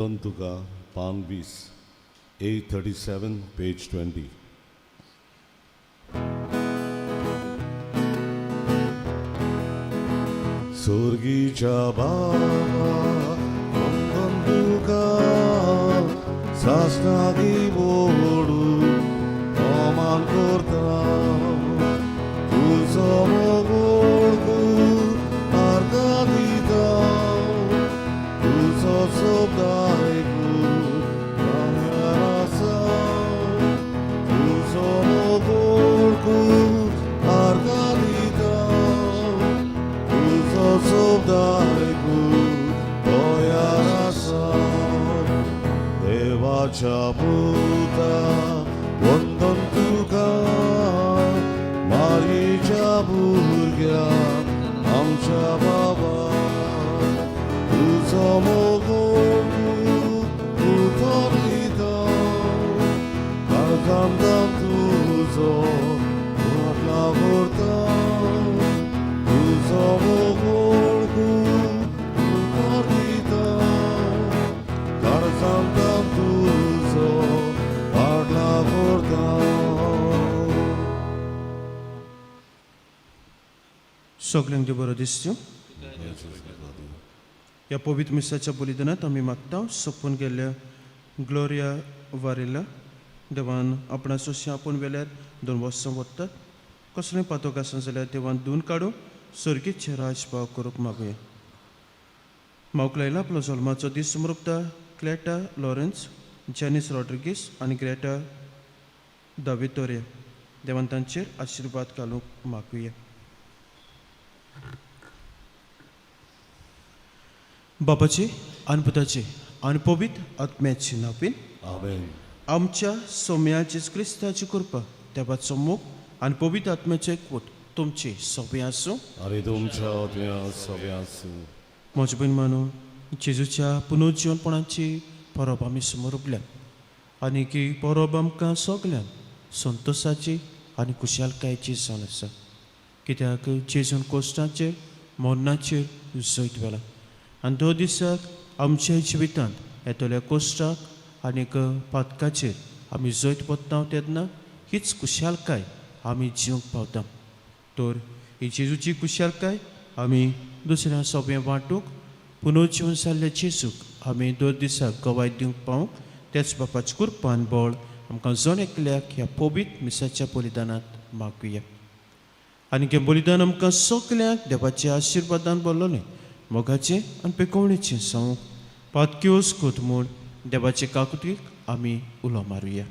तुका पान 20, 837, पेज 20. सोर्गीच्या बाबा वंदन तुका, सासणागी बोडू अमान करता, तुजो मोगोळ आर्गां दिता, तुजो शब्द आयकून आमयार आसा, तुजो मोगोळ आर्गां दिता, तुजो शब्द आयकून तयार आसा. देवाच्या पुता वंदन तुका, मारयेच्या भुरग्या आमच्या बाबा, तुजो मोगोळ उतर दिता, काळजांत तुजो वाटला करता, तुजो मोगोळ उतर दिता, काळजांत तुजो वाटला करता. सगल्यांक देव बरो दिसच्यो. ह्या पवित्र मिसाच्या बलिदानांत आमी मागता सोंपून गेल्ल्या ग्लोरिया वारेला देवान आपणा सोशी आपूण वेल्यार 2 वर्सां वतात कसलें पातोक आसा जाल्यार देवान धुवन काडूं सर्गीचे राजभाव करूंक मागुया. मावक लायला आपलो जल्माचो दीस समरुपता क्लेटा लॉरन्स, जेनीस रॉड्रिगीस आनी ग्रेटा दावितोरिया देवान तांचेर आशिर्वाद घालूंक मागुया. बापाचे आनी पुताचे आनी पवित्र आत्म्याचे नांवान आमेन. आमच्या सोम्या जेजू क्रिस्ताची कृपा, देवाचो मोग आनी पवित्र आत्म्याचो एकवट तुमचे सोंपें आसूं. आनी तुमच्या आत्म्या सगळ्या आसूं. म्हजे भयण मानू, जेजूच्या पुनर्जिवनपणाची परब आमी समोर उबल्या आनी ही परब आमकां सगल्यांक संतोसाची आनी खुशालकायेची जावन आसा, कित्याक जेजून कोश्टाचेर मरणाचेर जैत व्हेला आनी दर दिसाक आमच्या जिवितांत येतल्या कोश्टाक आनीक पातकाचेर आमी जैत वता तेन्ना हीच खुशालकाय आमी जिवंक पावता. तर ही जेजूची खुशालकाय आमी दुसऱ्या सोंपें वांटूंक पुनर्जिवन जाल्ल्या जेजूक आमी दर दिसाक गवाय दिवंक पावूंक तेच बापाचे कुरपान बळ आमकां जण एकल्याक ह्या पवित्र मिसाच्या बलिदानांत मागुया. आनी हें बलिदान आमकां सगल्यांक देवाच्या आशिर्वादान भरलोलें मोगाचें आनी पेकोवणेचें जावं पातक्योस कोत म्हूण देवाचे काकुतीक आमी उलो मारुया.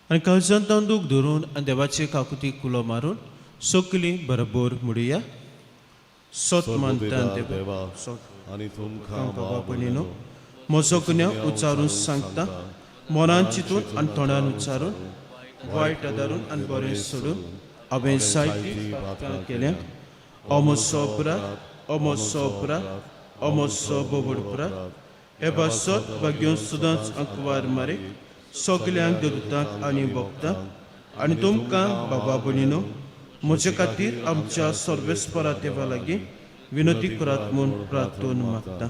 आनी काळजांत तांदूक धरून आनी देवाचे काकुतीक उलो मारून सगलीं बरोबर म्हणुया. सत मानता देवा आनी तुमकां बाबा भयणीनो, म्हजो गुन्यांव उच्चारून सांगता, मनान चिंतून आनी तोंडान उच्चारून, वायट आदारून आनी बरें सोडून हांवें जायतीं पातकां केल्या. अमोसो अपराध, अमोसो अपराध, अमोसो बोबड अपराध. हे पासत भाग्योन सदांच अंकवार मारे सगल्यांक देवदूतांक आनी भक्तांक आनी तुमकां बाबा भयणीनो म्हजे खातीर आमच्या सर्वेस्परा देवा लागीं विनंती करात म्हूण प्रार्थना मागता.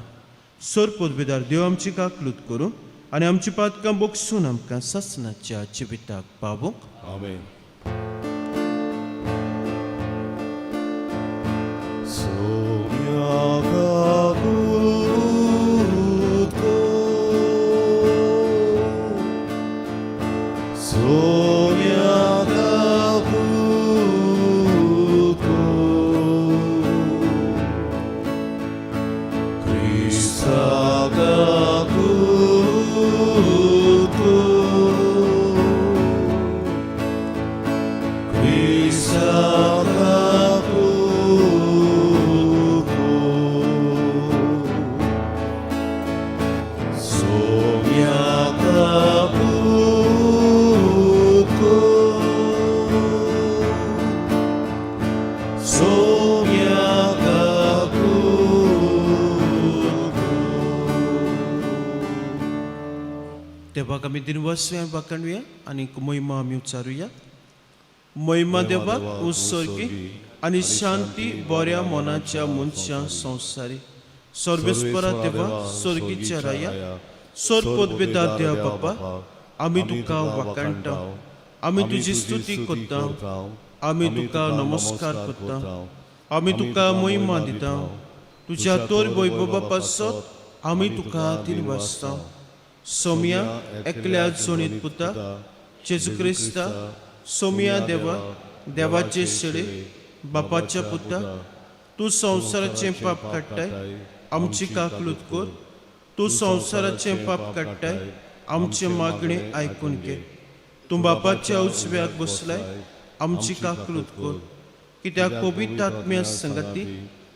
सर पदवेदार देव आमची काकलूत करूं आनी आमची पातकां बोगसून आमकां सासणाच्या जिविताक पावोवंक. आमेन. सोम्या काकूत कर, सोम्या काकूत कर, क्रिस्ता काकूत कर, क्रिस्ता काकूत कर, सोम्या काकूत कर, सोम्या काकूत कर. देवाक आमी दिनवासुया वाखाणुया आनी महिमा आमी उच्चारुया. महिमा देवाक उत्सर्गी आनी शांती बऱ्या मनाच्या मनशां संवसारी. सर्वेस्परा देवा, सर्गीच्या राया, सर पदवेदार देवा बापा, आमी तुका वाखाणटा, आमी तुजी स्तुती करता, आमी तुका नमस्कार करता, आमी तुका महिमा दिता. तुज्या तोर वैभवा पासत आमी तुका दिनवासता. सोमया एकल्या जोणीत पुता जेजू क्रिस्ता, सोमया देवा, देवाचे शेळे बापाच्या पुता, तूं संवसाराचें पाप काडटाय, आमची काकलूत कर. तूं संवसाराचें पाप काडटाय, आमचें मागणें आयकून घे. तूं बापाच्या उजव्याक बसलाय, आमची काकलूत कर. कित्याक पवित्र आत्म्या संगती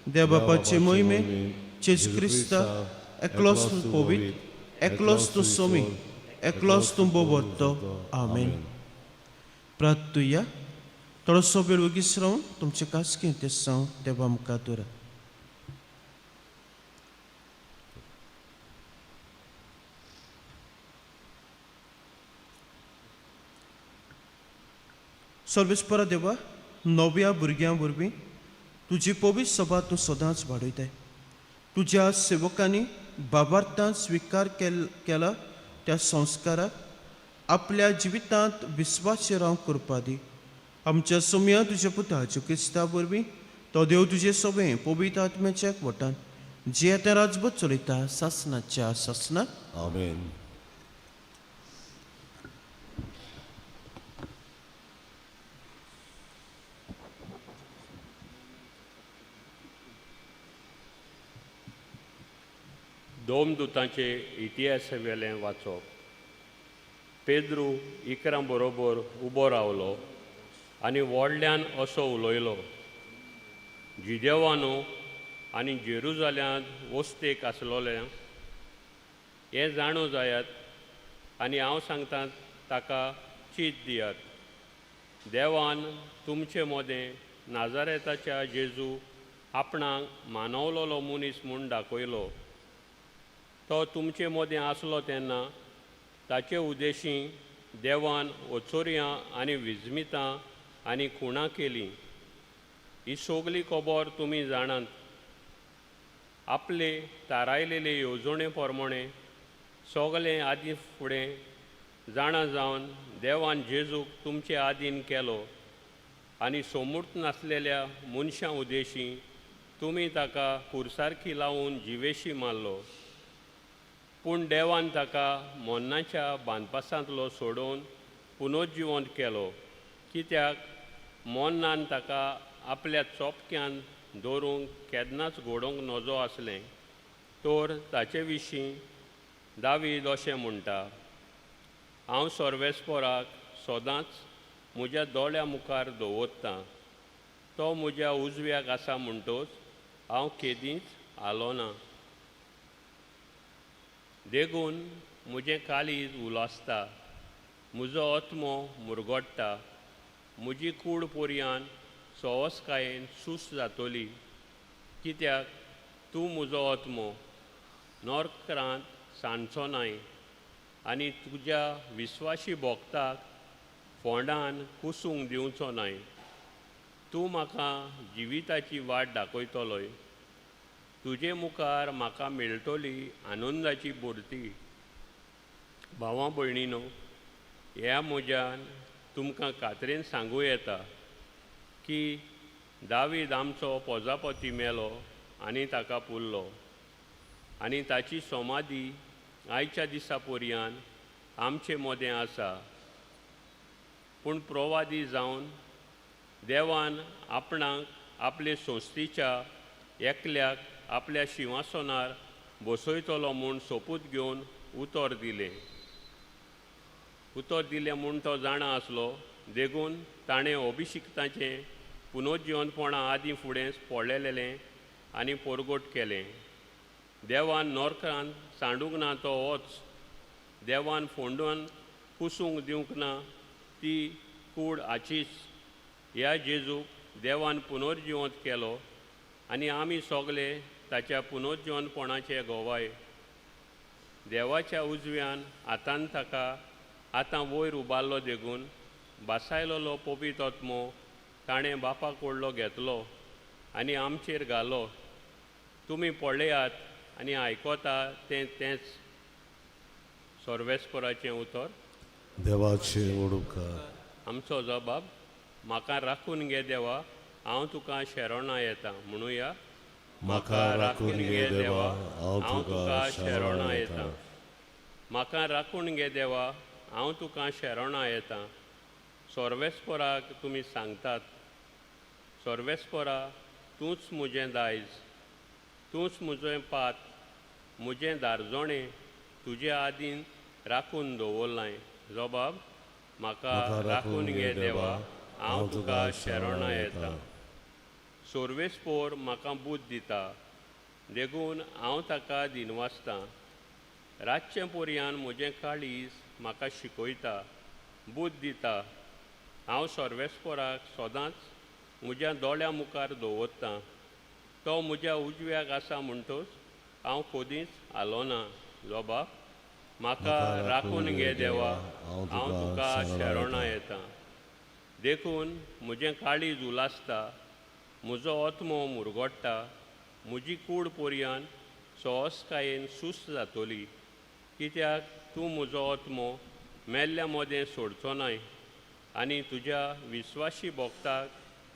देव बापाचे मोहिमे जेजू क्रिस्ता एकलोच तूं पवित्र, एकलोच तूं सोमी, एकलोच तूं बोबरतो. आमेन. प्रार्थुया. थोडोसो वेळ वगीच रावन तुमचें खासगी तेसांव देवा मुखार दवरात. सर्वेस्परा देवा, नव्या भुरग्यां वरवीं तुजी पवित्र सभा तूं सदांच वाडयताय. तुज्या सेवकांनी बाबार्थान स्विकार केला त्या संस्काराक आपल्या जिवितांत विस्वास रावंक करपा दी. आमच्या सोमया तुज्या पुता जेजू क्रिस्ता वरवीं, तो देव तुजे सगळें पवित्र आत्म्याच्या वटान जे आतां राजभर चलयता सासनाच्या सासनाक. आमेन. दोमदुतांचे इतिहासावेलें वाचप. पेद्रू 11 बरोबर उबो रावलो आनी व्हडल्यान असो उलयलो, जिदेवानो आनी जेरुजाल्यांत वस्तेक आसलोले हें जाणो जायात आनी हांव सांगता ताका चीत दियात. देवान तुमचे मदें नाजारेताच्या जेजू आपणाक मानवलोलो मनीस म्हूण दाखयलो. तो तुमचे मदें आसलो तेन्ना ताचे उद्देशी देवान ओचोरयां आनी विजमितां आनी खुणां केलीं. ही सगली खबर तुमी जाणात. आपले थारायलेले येवजणे प्रमाणे सगलें आदीं फुडें जाणा जावन देवान जेजूक तुमचे आदीन केलो आनी सोमूर्त नासलेल्या मनशां उद्देशी तुमी ताका कुरसारकी लावन जिवेशी मारलो. पूण देवान ताका मोन्नाच्या बांदपासांतलो सोडोवन पुनर्जिवंत केलो, कित्याक मोन्नान ताका आपल्या चोपक्यान दवरूंक केन्नाच घडोवंक नजो आसलें. तर ताचे विशीं दावीद अशें म्हणटा, हांव सर्वेस्पराक सदांच म्हज्या दोळ्या मुखार दवरतां, तो म्हज्या उजव्याक आसा म्हणटोच हांव केदींच आलो ना. देखून म्हजें काळीज उलासता, म्हजो आत्मो मुरगोडटा, म्हजी कूड पोरयान सवसकायेन सुस्त जातली, कित्याक तूं म्हजो आत्मो नर्कांत सांडचो नाय आनी तुज्या विस्वाशी भोक्ताक फोंडान कुसूंक दिवचो नाय. तूं म्हाका जिविताची वाट दाखयतलोय, तुजे मुखार म्हाका मेळटली आनंदाची भरती. भावा भयणीनो, ह्या म्हज्यान तुमकां खात्रेन सांगूं येता की दावीद आमचो पोजापती मेलो आनी ताका पुरलो आनी ताची समाधी आयच्या दिसा पर्यान आमचे मदें आसा. पूण प्रवादी जावन देवान आपणाक आपले संस्थेच्या एकल्याक आपल्या शिंवासनार बसयतलो म्हूण सोपूत घेवन उतर दिलें. उतर दिलें म्हूण तो जाणा आसलो, देखून ताणें अभिशिक्ताचें पुनर्जिवंतपणा आदीं फुडें पळयलेलें आनी पोरगोट केलें. देवान नर्कान सांडूंक ना तो होच, देवान फोंडून कुसूंक दिवंक ना ती कूड आचीच. ह्या जेजूक देवान पुनर्जिवंत केलो आनी आमी सगले ताच्या पुनर्जिवंतपणाचे गवाय. देवाच्या उजव्यान आतान ताका आतां वयर उबारलो, देखून बासायलोलो पवित्र आत्मो ताणें बापा कडलो घेतलो आनी आमचेर घालो. तुमी पळयात आनी आयकता तें तेंच. सर्वेस्पराचें उतर. देवाचे उडकार. आमचो जबाब, म्हाका राखून घे देवा, हांव तुका शरणा येता. म्हणुया, म्हाका राखून घे देवा, हांव तुका शरणा येता. म्हाका राखून घे देवा, हांव तुका शरणा येता. सर्वेस्पराक तुमी सांगतात, सर्वेस्परा तूंच म्हजें दायज, तूंच म्हजें पात, म्हजें दारजोणें तुजे आदीन राखून दवरलां. जबाब, म्हाका राखून घे देवा, हांव तुका शरणा येता. सर्वेस्पोर म्हाका बूद दिता, देखून हांव ताका दिनवासतां. रातचें पोरयान म्हजें काळीज म्हाका शिकयता, बूद दिता. हांव सर्वेस्पोराक सदांच म्हज्या दोळ्या मुखार दवरतां. तो म्हज्या उजव्याक आसा म्हणटच हांव कदींच हालोना. जबाब, म्हाका राखून घे देवा, हांव तुका शरणा येता. देखून म्हजें काळीज उलासता, म्हजो आत्मो मुरगोडटा, म्हजी कूड पोरयान सहजकायेन सुस्त जातली. कित्याक तूं म्हजो आत्मो मेल्ल्या मदें सोडचो नाय आनी तुज्या विस्वाशी भक्ताक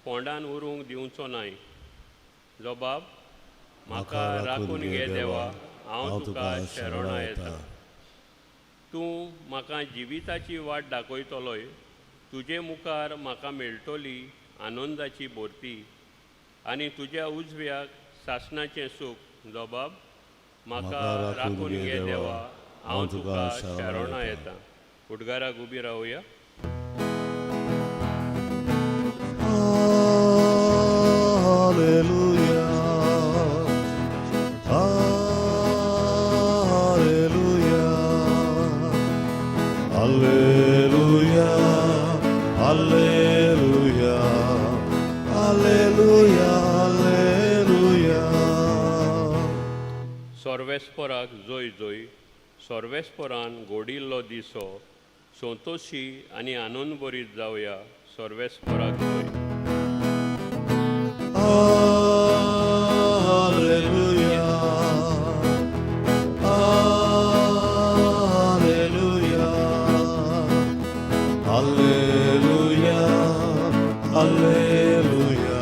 फोंडान उरूंक दिवचो नाय. जबाब, म्हाका राखून घे देवा, हांव तुका शरणा येता. तूं म्हाका जिविताची वाट दाखयतलोय, तुजे मुखार म्हाका मेळटली आनंदाची भरती आनी तुज्या उजव्याक सासणाचें सूख. जबाब, म्हाका राखून घे देवा, हांव तुका शरणा येता. उडगाराक उबी रावया. Alleluia, Alleluia, Alleluia, Alleluia, Alleluia, Alleluia. सर्वेस्पराक जोय जोय. सर्वेस्परान गोडिल्लो दिसो संतोशी आनी आनंदभरीत जावया. सर्वेस्पराक जोय. Alleluia, Alleluia, Alleluia, Alleluia,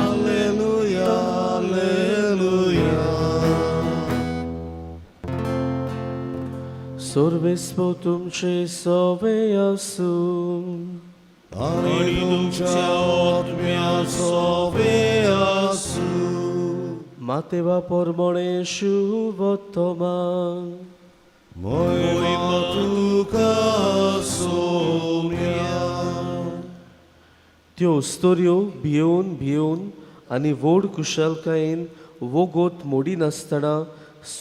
Alleluia, Alleluia. सर्वेस्पो तुमचे सवे आसूं. आनी तुमच्या आत्म्या सोवे आसूं. मातेवा परमणे शुभोत्तमान. मोहिमा तुका सोम्या. त्यो अस्तोऱ्यो भियेवन भियेवन आनी व्हड कुशलकायेन वोगोत मोडिनासतना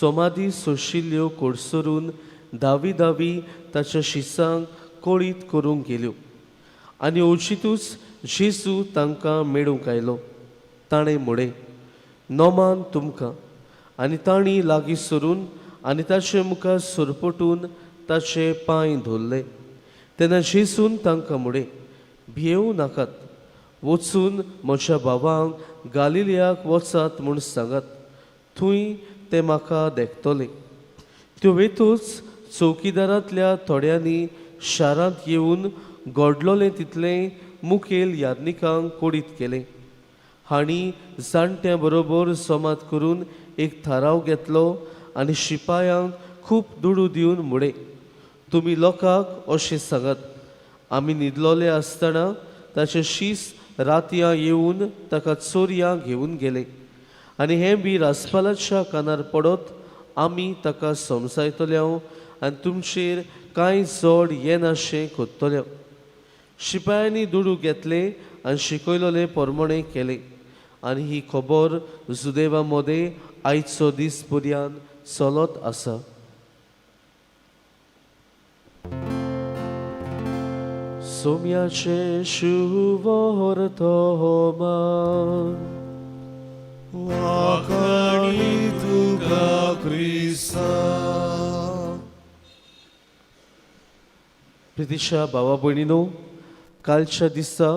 समाधी सोशिल्ल्यो कोडसरून दावी दावी ताच्या शिसांक कळीत करूंक गेल्यो. आनी अवचितूच जेजू तांकां मेळूंक आयलो. ताणें म्हळें, नोमान तुमकां. आनी तांणी लागीं सरून आनी ताचे मुखार सरपटून ताचे पांय धरले. तेन्ना जेजून तांकां म्हळें, भियेवं नाकात, वचून म्हज्या भावांक गालिलियाक वचात म्हूण सांगात, थंय ते म्हाका देखतले. त्यो वेतूच चौकीदारांतल्या थोड्यांनी शारांत येवन घडलोलें तितलें मुखेल याज्ञिकांक कोडीत केलें. हांणी जाणट्यां बरोबर संवाद करून एक थाराव घेतलो आनी शिपायांक खूब दुडू दिवन म्हळें, तुमी लोकांक अशें सांगात, आमी न्हिदलोले आसतना ताचे शीस रातयां येवन ताका चोरयां घेवन गेले. आनी हें बी राजपालाच्या कानार पडत आमी ताका समजायतले आनी तुमचेर कांय चड येनाशें करतले. शिपायांनी दुडू घेतले आनी शिकयलोले परमणें केलें. आनी ही खबर जुदेवा मदें आयचो दीस पर्यान चलत आसा. सोम्याचें शुभोर्तमान. वाखाणी तुका क्रिस्ता. प्रितीशा भावा भयणीनो, कालच्या दिसा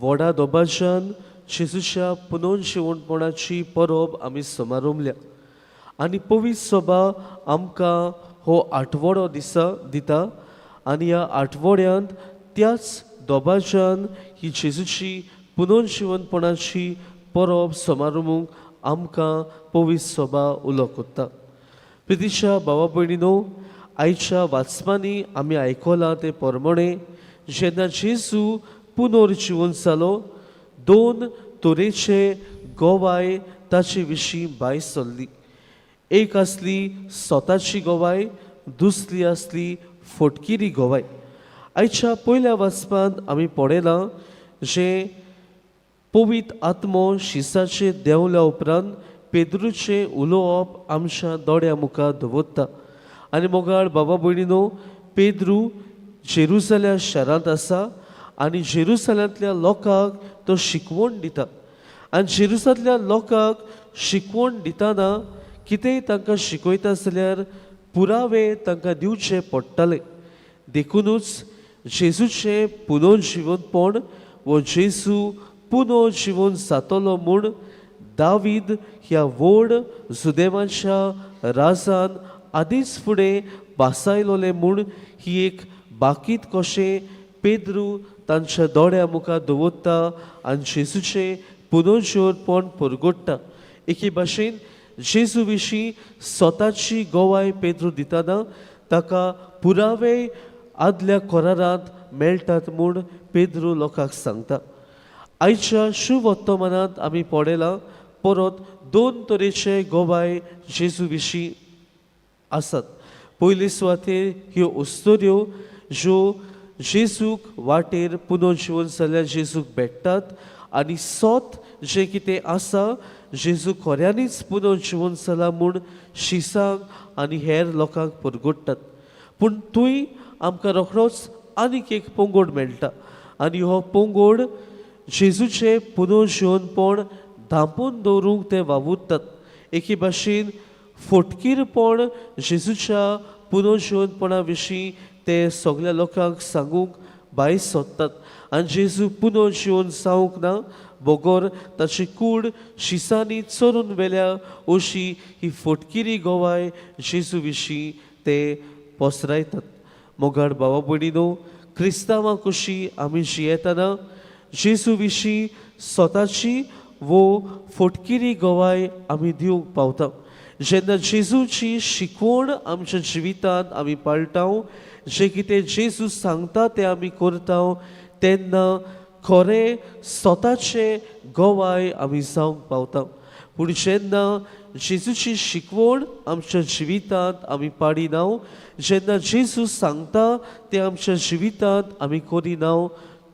व्हडा दबाज्यान जेजूच्या पुनर्जिवणपणाची परब आमी समारंभल्या आनी पवित्र सभा आमकां हो आठवडो दिसा दिता आनी ह्या आठवड्यांत त्याच दबाज्यान ही जेजूची पुनर्जिवणपणाची परब समारंभूंक आमकां पवित्र सभा उलो कोत्ता. प्रितीच्या भावा भयणीनो, आयच्या वाचपांनी आमी आयकलां तें परमणें जेन्ना जेजू पुनर्जिवन जालो दोन तरेचे गोवाय ताचे विशीं भायर सरली. एक आसली स्वताची गोवाय, दुसरी आसली फटकिरी गोवाय. आयच्या पयल्या वाचपांत आमी पळयलां जें पवित्र आत्मो शिसाचे देंवल्या उपरांत पेद्रूचें उलोवप आमच्या दोळ्या मुखार दवरता. आनी मोगाळ बाबा भयणीनो, पेद्रू जेरुजाल्या शारांत आसा आनी जेरुजाल्यांतल्या लोकांक तो शिकवण दिता. आनी जेरुजांतल्या लोकांक शिकवण दितना कितेंय तांकां शिकयता जाल्यार पुरावे तांकां दिवचे पडटाले. देखुनूच जेजूचें पुनर्जिवनपण वो जेजू पुनर्जिवन जातलो म्हूण दावीद ह्या व्हड जुदेवांच्या राजान आदींच फुडें भासायलोलें म्हूण ही एक बाकीत कशें पेद्रू तांच्या दोळ्या मुखार दवरता आनी जेजूचें पुनर्जिवनपण परगट्टा. एके भाशेन जेजू विशीं स्वताची गोवाय पेद्रू दितना ताका पुरावे आदल्या करारांत मेळटात म्हूण पेद्रू लोकांक सांगता. आयच्या शुवर्तमानांत आमी पळयलां परत दोन तरेचे गोवाय जेजू विशीं आसात. पयले सुवातेर ह्यो अस्तुऱ्यो ज्यो जेजूक वाटेर पुनर्जिवन जाल्यार जेजूक भेट्टात आनी सोत जें कितें आसा जेजू खऱ्यांनीच पुनर्जिवन जाला म्हूण शिसांक आनी हेर लोकांक परगट्टात. पूण थंय आमकां रोखडोच आनीक एक पंगड मेळटा आनी हो पंगड जेजूचें पुनर्जिवनपण धांपून दवरूंक ते वावुरतात. एके भाशेन फटकीरपण जेजूच्या पुनर्जिवनपणा विशीं ते सगल्या लोकांक सांगूंक भायर सोदतात आनी जेजू पुनर्जिवन जावंक ना बगर ताची कूड शिसांनी चोरून व्हेल्या अशी ही फटकिरी गोवाय जेजू विशीं ते पसरायतात. मोगाळ भावा भयणीनो, क्रिस्तांवां कशी आमी जियेतना जेजू विशीं स्वताची वो फटकिरी गोवाय आमी दिवंक पावता. जेन्ना जेजूची शिकवण आमच्या जिवितांत आमी पाळटा, जें कितें जेजू सांगता तें आमी करता, तेन्ना खरें स्वताचे गोवाय आमी जावंक पावता. पूण जेन्ना जेजूची शिकवण आमच्या जिवितांत आमी पाडिना, जेन्ना जेजू सांगता तें आमच्या जिवितांत आमी करिना,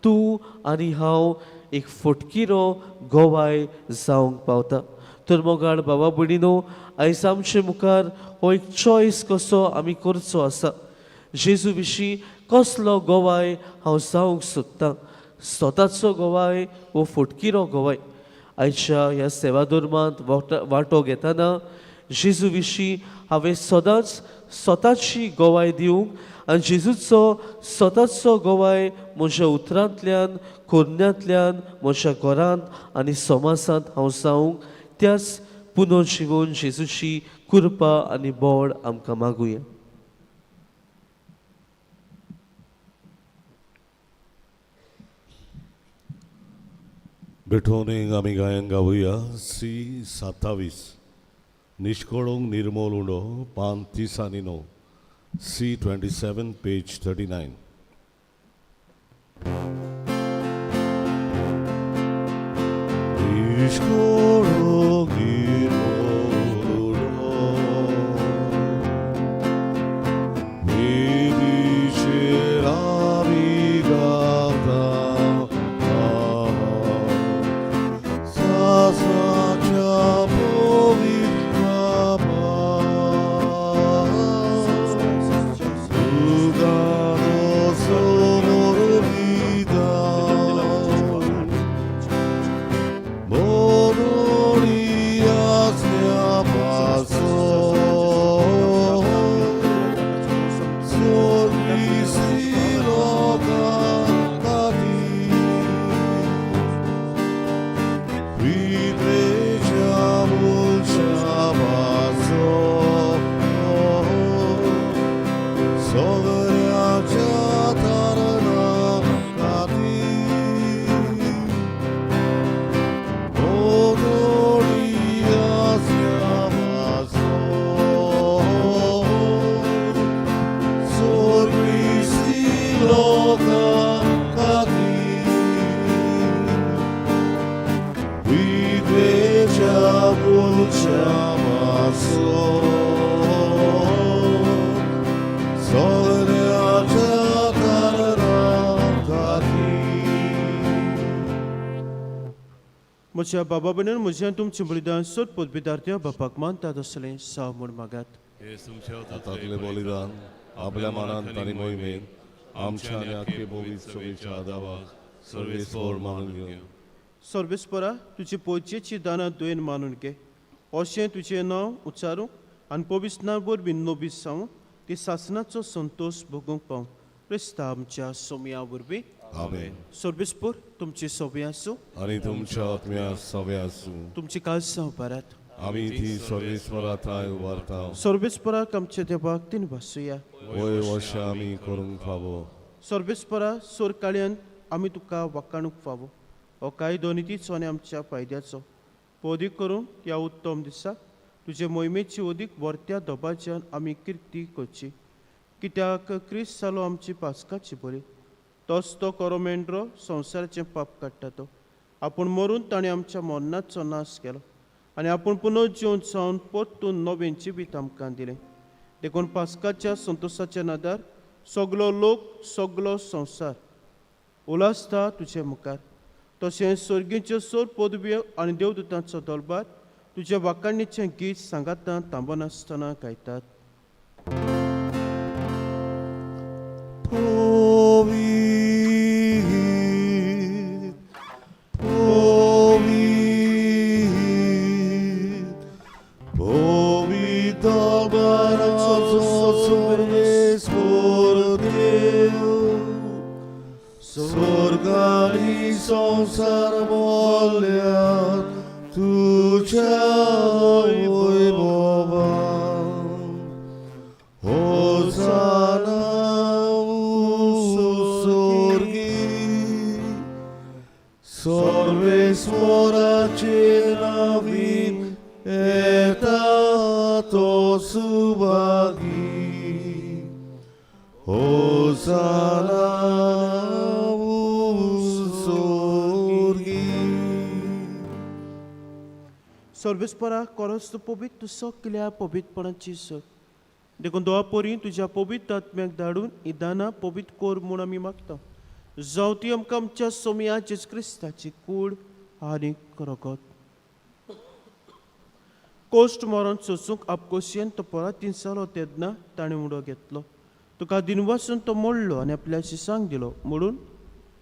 तूं आनी हांव एक फटकिरो गोवाय जावंक पावता. तर मोगाळ बाबा भयणीनो, आयज आमचे मुखार हो एक चॉयस कसो आमी करचो आसा. जेजू विशीं कसलो गोवाय हांव जावंक सोदतां, स्वताचो गोवाय वो फटकिरो गोवाय? आयच्या ह्या सेवा धर्मांत वांटो घेतना जेजू विशीं हांवें सदांच स्वताची गोवाय दिवंक आनी जेजूचो स्वताचो गोवाय म्हज्या उतरांतल्यान, करण्यांतल्यान, म्हज्या घरांत आनी समाजांत हांव जावंक त्याच पुनर्जिवन जेजूची कृपा आनी बळ आमकां मागुया. बेठोनेक आमी गायन गावया सी 27 निष्कळूंक निर्मोल उंडो पान 30 आनी 9 सी 27 पेज 39. निष्कळूंक निर्मोल उंडो वेदीचेर आमी गाता सासाच्या पवित्र तुका समर्पिता. आपुलच्या पासो सगळ्याच्या कारणा खातीर. म्हज्या बाबा भयणीन म्हज्यान तुमचें बलिदान सोद पदवीदार देव बापाक मानतात असलें साव म्हूण मागात. हे तुमच्या हातांतलें बलिदान आपल्या मनांत आनी मोहिमेन आमच्या आनी आख्खे भोवीत सभेच्या आदावाक सर्वेस्पर मानून घेवन. सर्वेस्परा, तुजी पोजेची दानां दुयेन मानून घे. अशें तुजें नांव उच्चारूंक आनी पवित्र नांव वरवीं नोबीस जावं ती सासणाचो संतोश भोगूंक पावूं, क्रिस्ता आमच्या सोमया वरवीं. आमेन. सर्वेस्पर तुमची सोबी आसूं. आनी तुमच्या आत्म्या सवे आसूं. तुमची काळसां उबारात. आमी ती सर्वेस्परा थांय उबारता. सर्वेस्पराक आमच्या देवाक तीन वासुया. वय अशें आमी करूंक फावो. सर्वेस्परा, सोर काळयान आमी तुका वाकाणूंक फावो. हो कायदो नितीचो आनी आमच्या फायद्याचो. पदीक करूंक ह्या उत्तम दिसा तुजे मोहिमेची अदीक वर्त्या दबाज्यान आमी किर्ती करची. कित्याक क्रिस्त जालो आमची पास्काची बरी. तोच तो कोरो मेंढरो संवसाराचें पाप काडटा. तो आपूण मरून ताणें आमच्या मरणाचो नाश केलो आनी आपूण पुनर्जिवन जावन परतून नवें जिवीत आमकां दिलें. देखून पास्काच्या संतोशाच्या नादार सगलो लोक, सगलो संवसार उलासता तुजे मुखार. तशेंच सर्गीच्यो सोर पदव्यो आनी देवदूतांचो दरबार तुज्या वाखाणीचें गीत सांगातान थांबनासतना गायतात. Povid, povid, povid albarazo सर्वेस्पर देव, स्वर्गानी संसार बोलल्यात तुझ्या वैभवान. होसाना स्वर्गी, सर्वेश्वराचे नवीन येता तो सुभागी. होसाना स्वर्गी. सर्वेस्परा, कोरस पवित्र सगल्या पवित्रपणाची सर. देखून दोवा परी तुज्या पवित्र आत्म्याक धाडून ही दानां पवित्र कर म्हूण आमी मागता. जावं ती आमकां आमच्या सोमया जेजू क्रिस्ताची कूड आनी रगत. कोश्ट मरण सोसूंक आपकोशयेन तो परातीन जालो तेन्ना ताणें उडो घेतलो. तुका दिनवासून तो मोडलो आनी आपल्या शिसांक दिलो म्हणून,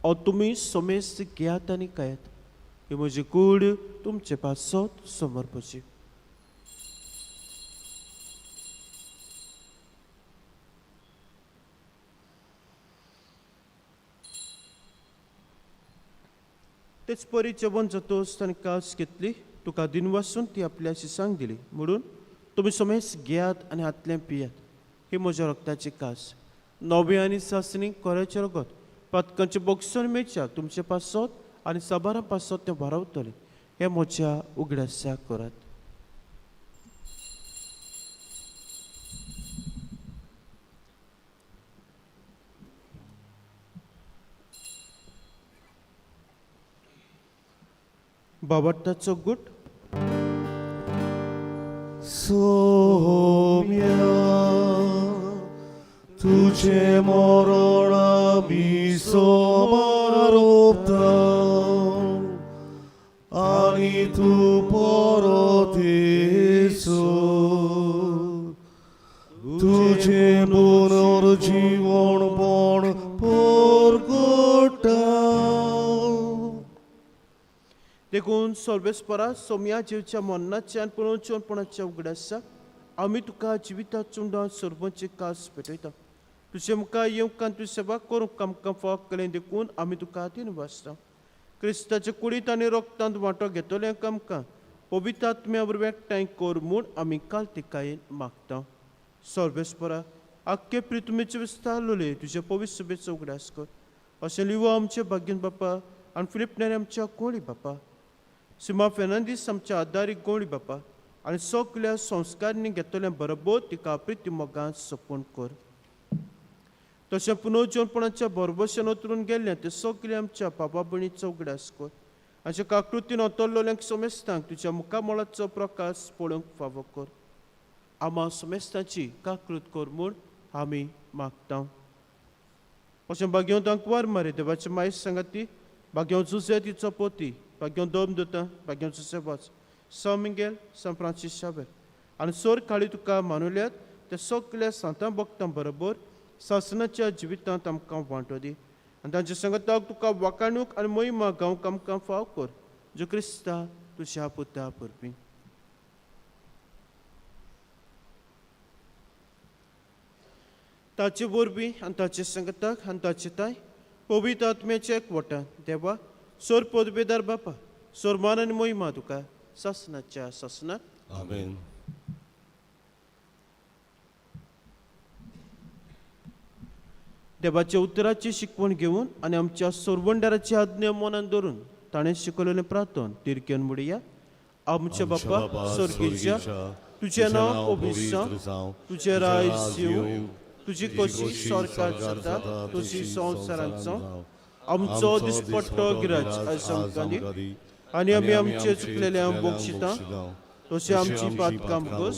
हो तुमी समेस्त घेयात आनी खायात. ही म्हजी कूड तुमचे पासत समर्पची. तेच परी जेवण जातोच ताणें कास घेतली. तुका दिनवासून ती आपल्या शिसांक दिली म्हणून, तुमी समेस्त घेयात आनी हातलें पियात. ही म्हज्या रक्ताची कास, नवे आनी सासणी कोऱ्याचें रगत. पातकांचें बक्षण मेळच्याक तुमचे पासत आनी साबारां पासत तें भारावतलें. हें म्हज्या उगडासाक करात. बाबाटाचो गुट. सोम्या, तुझे मरण आमी समारोपता आनी तूं परत येसो तुझे पुनर्जीवनपण परगटा. देखून सर्वेस्परा, सोमया जेवच्या मरणाच्या आनी पुनर्जीवनपणाच्या उगडासाक आमी तुका जिविता चुंडान सर्वांची कास पेटयता. तुजे मुखार येवंक आनी तुजी सेवा करूंक आमकां फाव केलें देखून आमी तुका दिन वाचता. क्रिस्ताच्या कुडींत आनी रक्तांत वांटो घेतल्यांक आमकां पवित्र आत्म्या वरवीं एकठांय कर म्हूण आमी कालतिकायेन मागता. सर्वेस्परा, आख्खे प्रितुमेचे विस्तारलोले तुजे पवित्र सभेचो उगडास कर. अशें लिवो आमचे भाग्यन बापा आनी फिलीप नेरी आमच्या कोळी बापा, सिमा फेर्नांदीस आमच्या आदारी गोंडी बापा आनी सगल्या संस्कारांनी घेतल्या बरोबर तिका प्रिती मोगान सपन कर. तशें पुनर्जीवनपणाच्या बरोबरशेन उतरून गेल्लें ते सगळे आमच्या बाबा भयणीचो उगडास कर हांच्या काकृतीन अतरलेल्यांक समेस्तांक तुज्या मुखामळाचो प्रकाश पळोवंक फावो कर. आमा समेस्तांची काकृत कर म्हूण आमी मागता. अशें भाग्यवंतांक वर मारे देवाचे मायस सांगाती, भाग्यवंत जुझे तिचो पोती, भाग्यवंत दोम दोता, भाग्यवंत जुझे वाच, सान मिंगेल, सान फ्रांसीस शावेर आनी सोर काळी तुका मानुल्यात त्या सगल्या सांतां भक्तां बरोबर सासनाच्या जिवितांत आमकां वांटो दी आनी तांच्या संगताक तुका वाकाणूक आनी मोहिमा गावंक आमकां फाव कर, जो क्रिस्ता तुज्या पुता परबी. ताचे वरवीं आनी ताचे संगताक आनी ताचे ताय पवित्र आत्म्याच्या एकवटान देवा सोर पदवेदार बापा सोर मान आनी मोहिमा तुका सासनाच्या सासनाक. आमेन. देवाच्या उतराची शिकवण घेवन आनी आमच्या सोरवंडाराची आज्ञा मनान धरून ताणें शिकवलेलें प्रार्थन तिरकेन म्हणया. आमच्या बापा स्वर्गीच्या, तुजें नांव पवित्र जावं, तुजें राज येवं, तुजी कशी सरकार जाता तशी संवसारांत जावं. आमचो दिसपट्टो गिराज आयज आमकां दी आनी आमी आमचे चुकलेल्या बक्षिता तशें आमची पातकां बस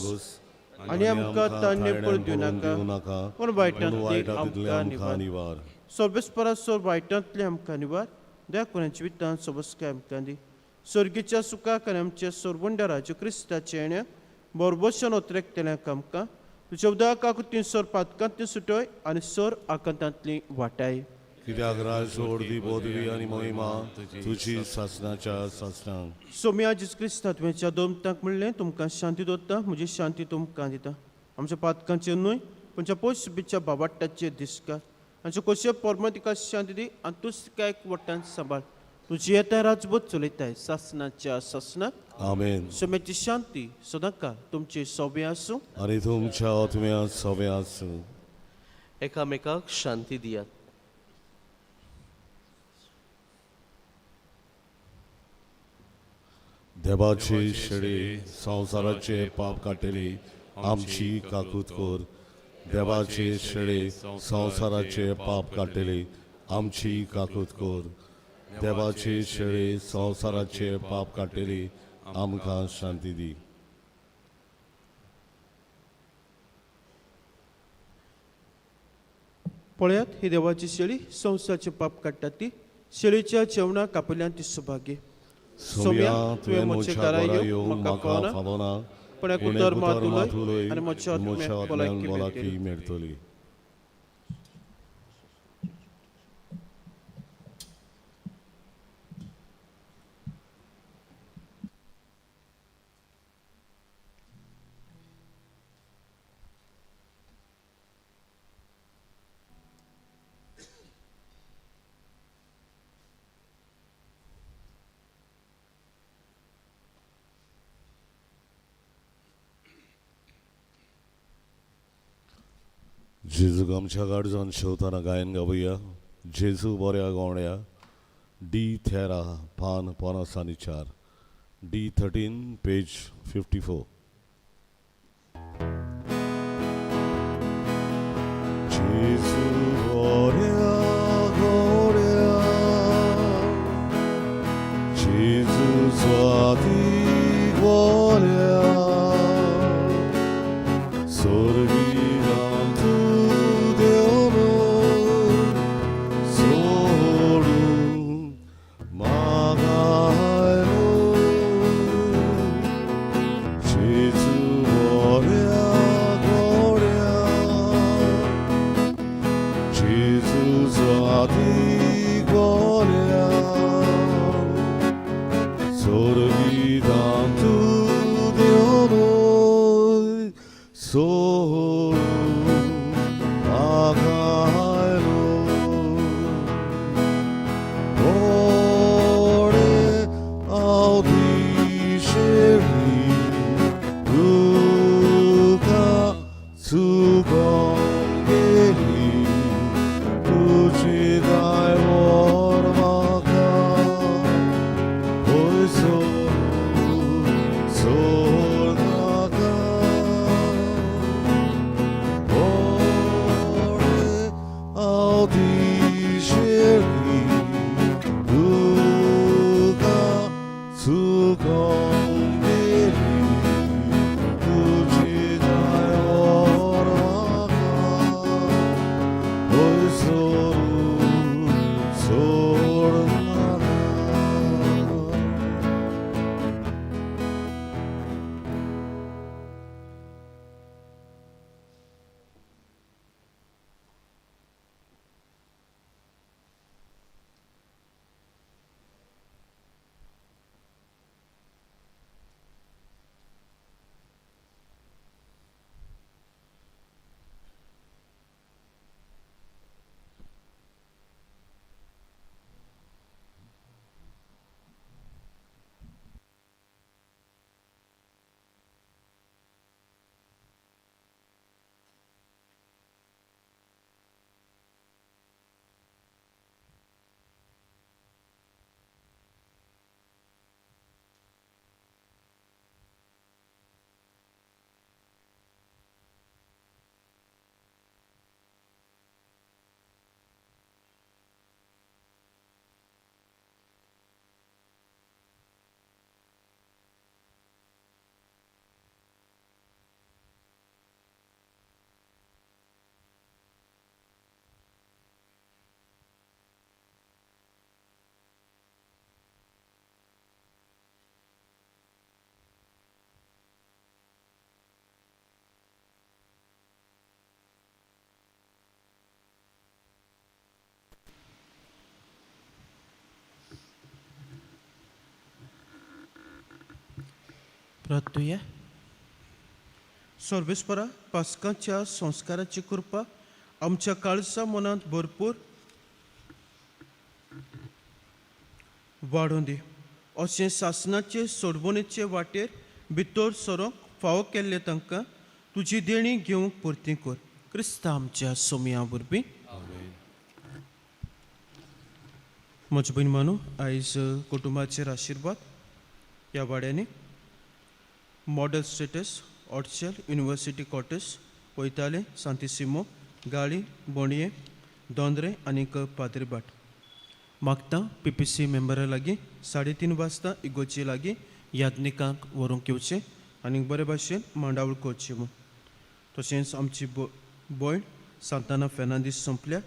आनी आमकां तान्य पडून दिवं नाका, पूण वायटांतली आमकां निवार. सर्वेस्परा सोर वायटांतली आमकां निवार, दया करून जिवितांत सोबसकाय आमकां दी. स्वर्गीच्या सुखाक आनी आमच्या सोरवंडाराच्या क्रिस्ताच्या येण्या बरबशन ओतरेकतल्यांक आमकां तुज्या उदक आकृतीन सोर पातकांतली सुटय आनी सोर आकांतांतली वाटाय. कित्याक राज दी पदवी आनी महिमा तुजी सासनाच्या सासनाक. सोम्या जेजू क्रिस्ता तुवें दोमतांक म्हणलें, तुमकां शांती दवरता, म्हजी शांती तुमकां दिता. आमच्या पातकांचेर न्हय पूण पोशबीच्या बाबाट्टाचेर दिसका आमच्या कोशे पोरमा तिका शांती दी आनी तूंच तिका एक वट्टान सांबाळ. तुजी येता राजबोध चलयताय सासनाच्या सासनाक. आमेन. सोम्याची शांती सदांकाळ तुमचे सोबे आसूं आनी तुमच्या आत्म्या सोबे आसूं. एकामेकाक शांती दियात. देवाचे शेळे संवसाराचे पाप काडटली आमची काकूत कर. देवाचे शेळे संवसाराचे पाप काडटली आमची काकूत कर. देवाचे शेळे संवसाराचे पाप काडटली आमकां शांती दी. पळयात ही देवाची शेळी संवसाराचे पाप काडटा ती शेळीच्या जेवणाक कापल्यान ती सुभागी. सोम्या तुवें म्हज्या घरा येवंक म्हाका फावना, पूण एक पूण उतर एक मात उतर मात उलय उलय आनी म्हज्या आनी म्हज्या आत्म्याक आत्म्याक भलायकी भलायकी मेळटली. मेळटली. जेजूक आमच्या गाडजान शेवताना गायन गावया. जेजू बऱ्या गोवण्या, डी 13 पान 54, डी 13 पेज 54. जेजू बऱ्या गोवण्या, जेजू स्वाती गोऱ्या, स्वर्गीराम तूं देवनो सोडून म्हाका आयलो. जेजू बऱ्या गोऱ्या, जेजू स्वाती गोऱ्या, स्वर्गीराम तूं देवनो सोडून म्हाका आयलो. ओडे हांव ती शेळी तुका चुकोन गेली, तुजी दाय व्हर म्हाका हय सोडून सोड नाका. ओडे हांव ती शेळी तुका प्रार्थुया. सर्वेस्परा, पास्काच्या संस्काराची कृपा आमच्या काळजा मनांत भरपूर वाडोवन दी. अशें सासणाचे सोडवणेचे वाटेर भितर सरोंक फावो केल्ले तांकां तुजी देणी घेवंक परती कर, क्रिस्ता आमच्या सोमया वरवीं. म्हज्या भयण मानू, आयज कुटुंबाचेर आशिर्वाद ह्या वाड्यांनी मॉडल स्टेटस, ऑटशेल, युनिवर्सिटी कॉटेज, वयताले, सांतिसिमो, गाळी, बोंडये, दोंद्रे आनीक पाद्रीबाट. मागता पीपीसी मेंबरा लागीं 3:30 वाजता इगोर्जे लागीं याज्ञिकांक व्हरूंक येवचें आनी बरे भाशेन मांडावळ करची म्हूण. तशेंच आमची भयण सांताना फेर्नांदीस सोंपल्या,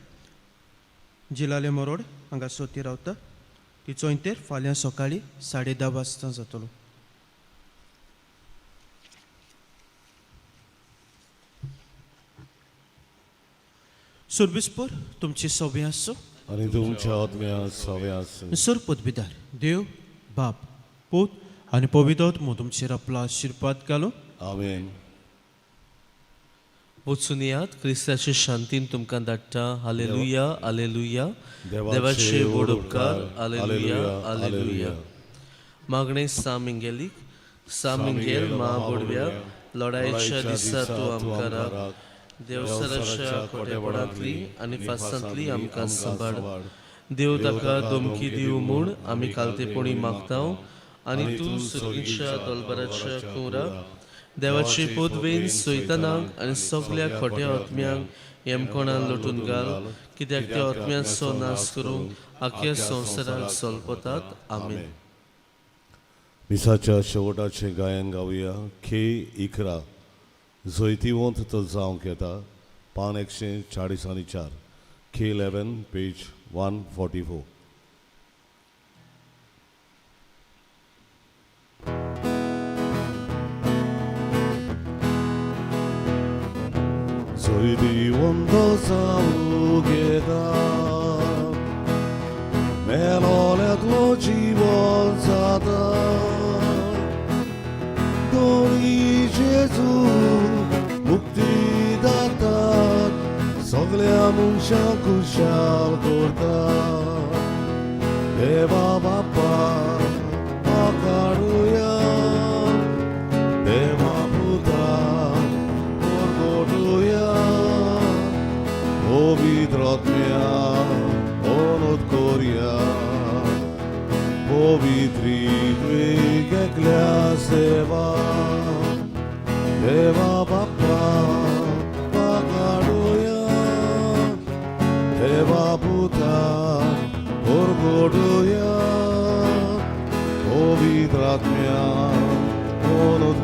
जिलाले मरोड हांगा सोती रावता. तिचो इंतेर फाल्यां सकाळीं 10:30 वाजता जातलो. सुर्बीसपूर तुमची सवय आसूं आनी तुमच्या आत्म्या सवय आसूं. सर पदवीदार देव बाप, पूत आनी पवित्र आत्मो तुमचेर आपलो आशिर्वाद घालूं. आमेन. वचून यात, क्रिस्ताचे शांतीन तुमकां धाडटा. Hallelujah, hallelujah. देवाचे व्हड उपकार. Hallelujah, hallelujah. मागणें सा मिंगेलीक. सा मिंगेल महाबोडव्या, लढायेच्या दिसा तूं आमकां राख. देवसराच्या खोटेपणांतली आनी फासांतली आमकां सांबाळ. देव ताका धमकी दिवं म्हूण आमी कालतेपणी मागता आनी तूं सुर्गीच्या दोलबराच्या कुंवरा देवाचे पदवेन सैतानाक आनी सगल्या खोट्या आत्म्यांक येमकोणान लोटून घाल, कित्याक त्या आत्म्यांचो नाश करूंक आख्या संवसाराक सोलपतात. आमेन. मिसाच्या शेवटाचें गायन गावया. खे 11, जैतिवंत तो जावंक येता, पान 144, खे 11, पेज 144. जैतिवंत जावंक येता, मेलोल्यांतलो जिवन जाता, दोनी जेजू मुक्ती दातात, सगल्या मनशांक खुशाल करता. देवा बापा काडुया, देवा पुता परगटुया, पवित्र आत्म्या ओनोद करया, पवित्री त्वेक एकल्या सेवा. देवा बापा काडुया, देवा पुता परगटुया, पवित्र आत्म्या ओनोद